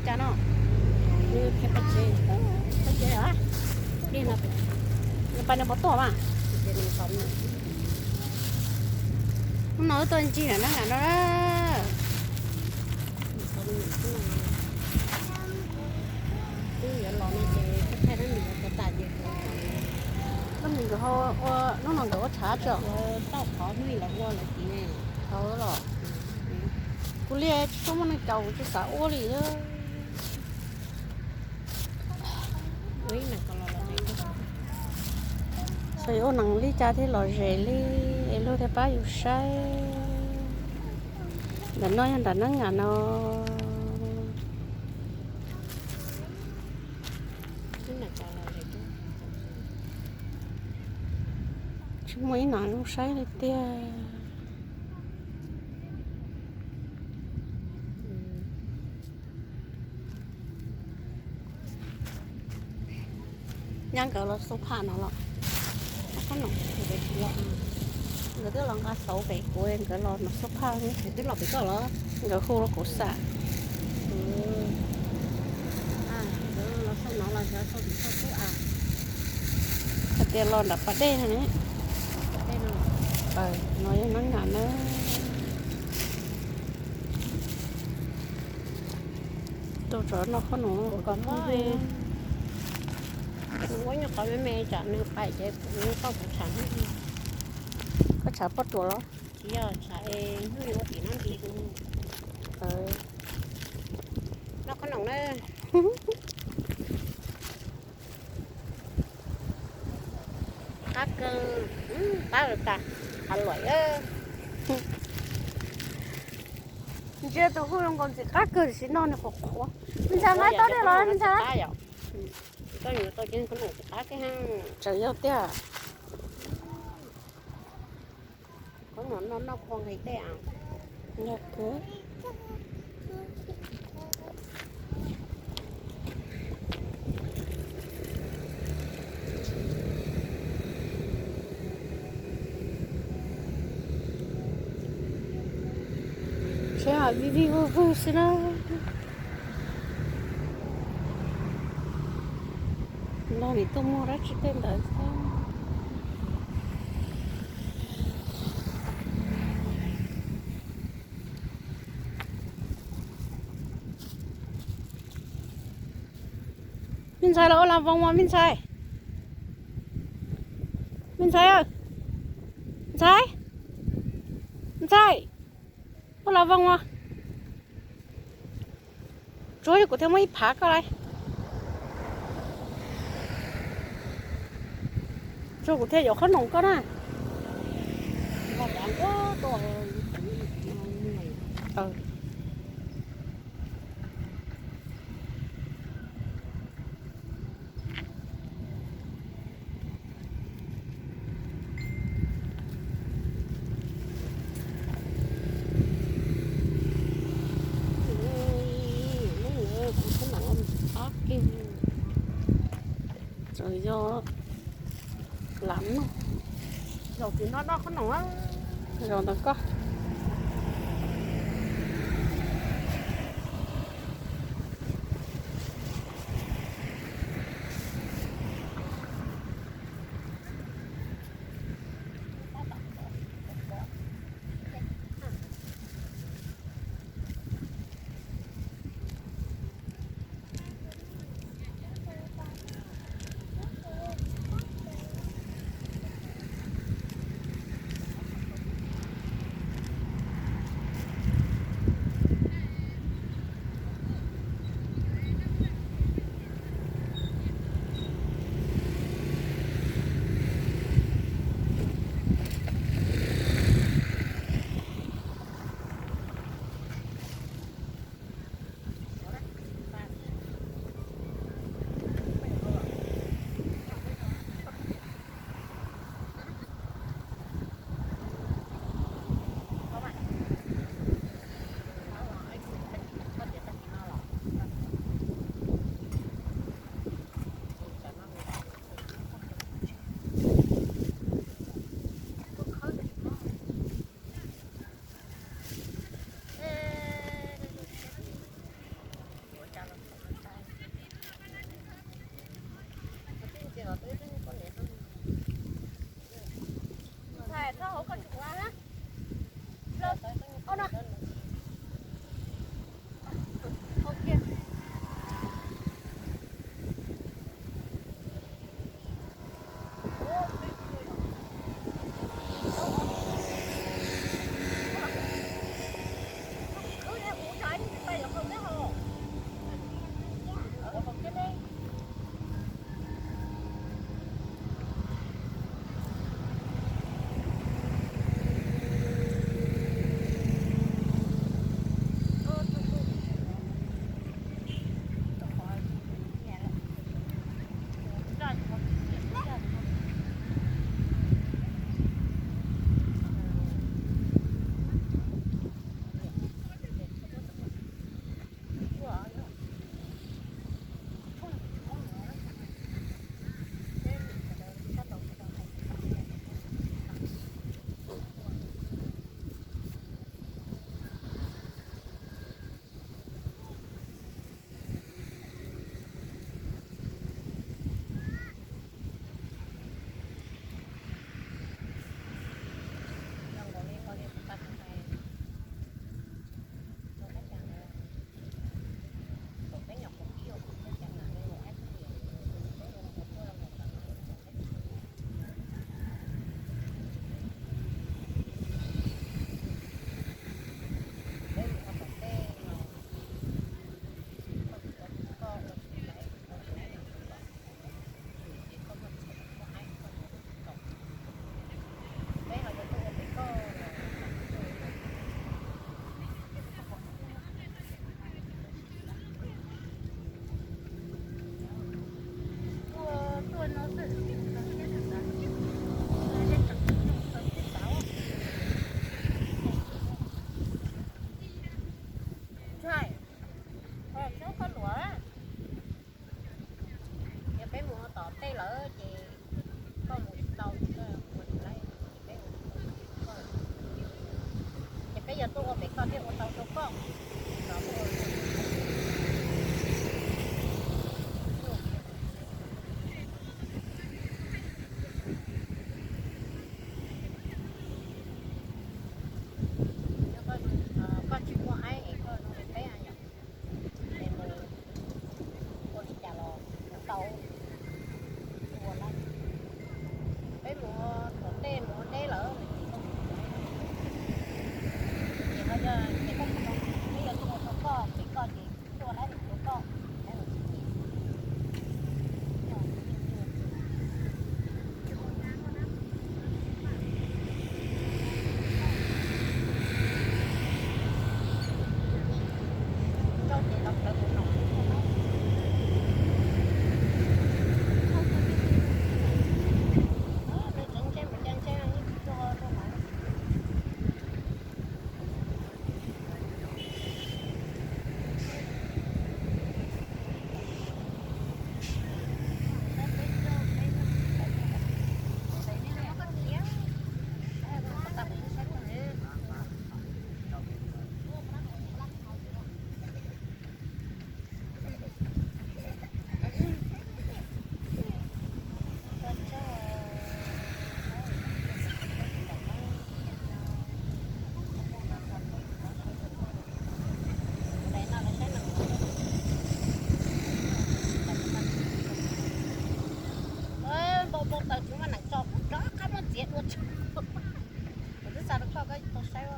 Cas no? Pais nws puas tuaj mas? Hnub no wb tuaj ncig lawm na, nram no na. Hnub no nkawd ua, hnub no nkawd ua tshav tso. Kuv li tsis tshua muaj neeg caum, kuv tsis xav ua li. Xyov ua neeg li cas thiaj lom zem li, es luag thiaj pab yus saib. Ntawm no yog nram Nab Ngas no. Tsis muaj ib nas zoo saib li tiag. Nyab nkawd los xub phaj no los, nkawd twb los nqa xauv pem kuv, nkawd los no xub phaj. Nkawd hu rau kuv xam. Hais tias los nram pas dej no ne. No yog Nab Ngas na. Tuaj tso noj qhob noom kom mob. Kuv ua nyuag qhov me me tsam nws pais ces kuv tau kuv tshav. Koj tshav pob tsuas los? Tsis yog, tshav hnub ua tim no nti. Noj qhob noom na. Qab kawg, qab tas, qab luam. Ntsia tus hu zoo nkaus ntxim qab kawg, tiam sis noj nws qhuav qhuav. Me ntxhais, nqa tau dej los me ntxhais. Tsam yog tiag. Saib mas vij vij vwg vwg xwb na. Nrog nim tuaj muag dab tsi tej ntawd xwb. Me ntxhais los ua las voos mas me ntxhais. Me ntxhais, ntxhais, ntxhais, ua las voos mas. Tsuag li kuv thiaj muab ib phav koj lauj. Tsuag kuv thiaj yuav qhob noom koj na. Txawm yog lam noj. Zaum tim no noj qhob noom, zaum ntawm koj. lawm ces koj mus tau, koj mus lawm ces peb ua, ces peb yuav tuaj ua pem koj thiab ua tau rau koj. Koj tsis muaj aib es koj zoo li peb yom, es mus ua li cas los mus tau, ua lawm. Peb mus ua tom tej mus ua teb lawm ces koj, ces ho yog ces koj, peb yuav tuaj ua rau koj ces koj ces tuaj lawm rau koj. Npau npau taws tsis muaj neeg tso, kuv rov qab muab txiav dua tso. Kuv twb xa rau koj, koj tau saib.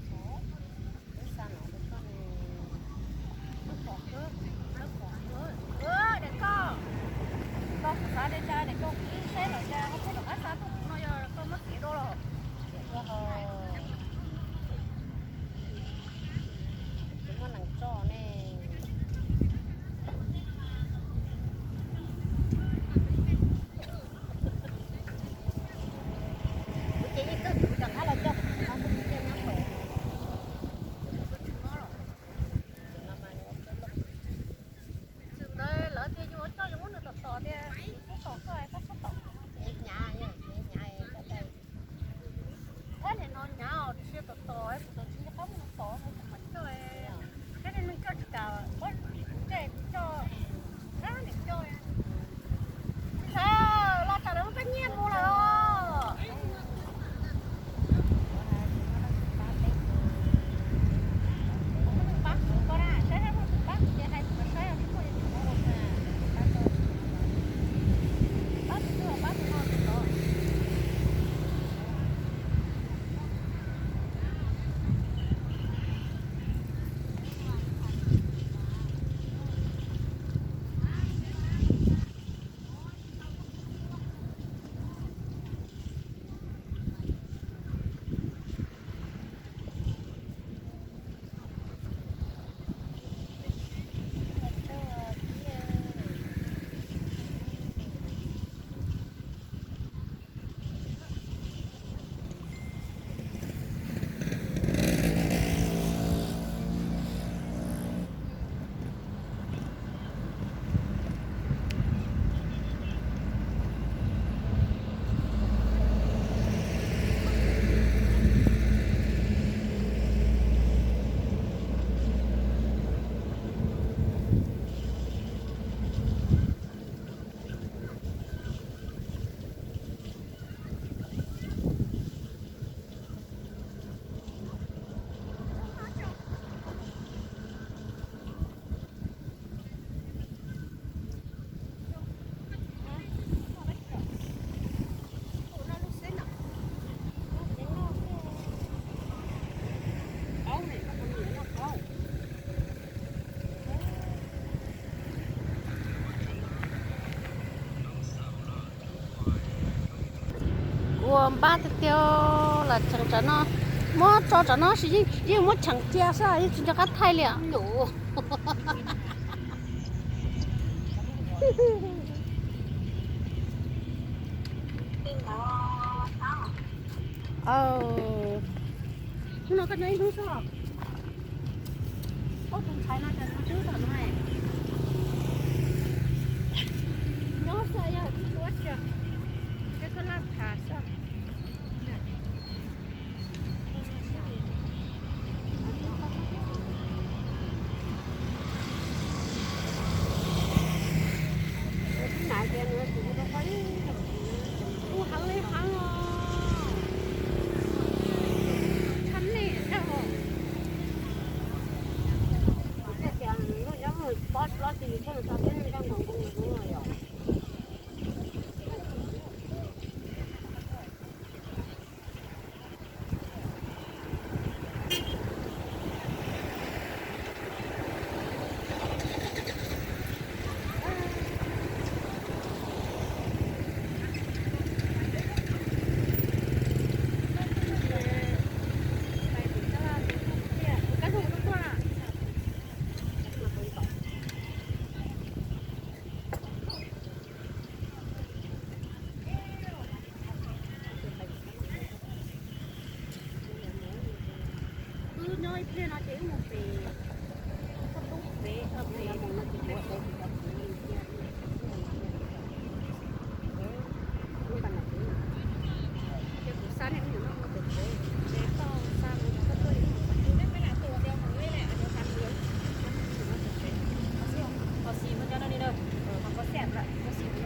Twb xa no rau koj, twb pom, twb pom, daim koj, koj kuv xav daim, daim koj kuv twb saib lawm, cas ho pheej rov qab xa tuaj no, yog koj muab txiav dua los? Txiav dua ho, tsis muaj neeg tso ne. Kuv ces yeej kawg kuv rov qab los coj kuv no kuv yeej nyob npaum. Txwm ntawd lawv tias yuav coj zoo muab nws tom tom tias txhob tom koj, koj txhob tom. Hnyav, hnyav, hnyav. Ab, nim no hnyav os, tsis yog tom tom, kuv tseem tsis nco qab muab nws tom no kuv mam coj. Thiab neeg coj tsis kam, kuv ntsej kuv coj, ab, nim coj. Los tsam lawv muab koj nyiaj mus lawm os. Muaj neeg pab kuv koj na, saib saib muaj tus pab kuv ces hais kuv saib os, tsis muaj ces tsis muaj. Pab tus twg los pab tus no tus tod. Kuv npab tiag tiag, lam cheem tsam no, muab tso tsam no sis yeej muab cheem cia xwb, yeej tsis nco qab thaij li os. Hnub no koj nyob ib hnub xwb los? Ub, tus ntxhais no cas nws twb tawm no. Wb nyob ib pliag no ces wb mus pem, koj tub pem, pem, ces kuv xav nej me nyuam no mus pem pem, ces koj xa mus koj tuaj li. Tus xis no cov no li na, koj xis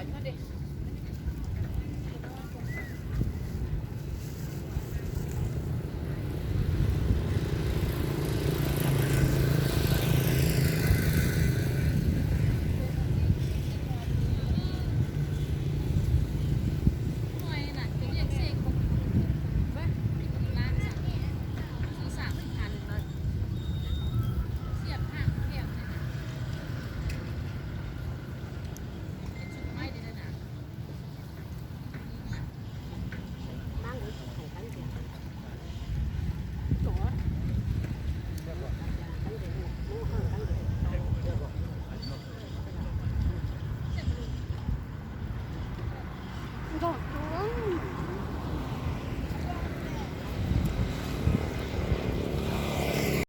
Ntawm no de.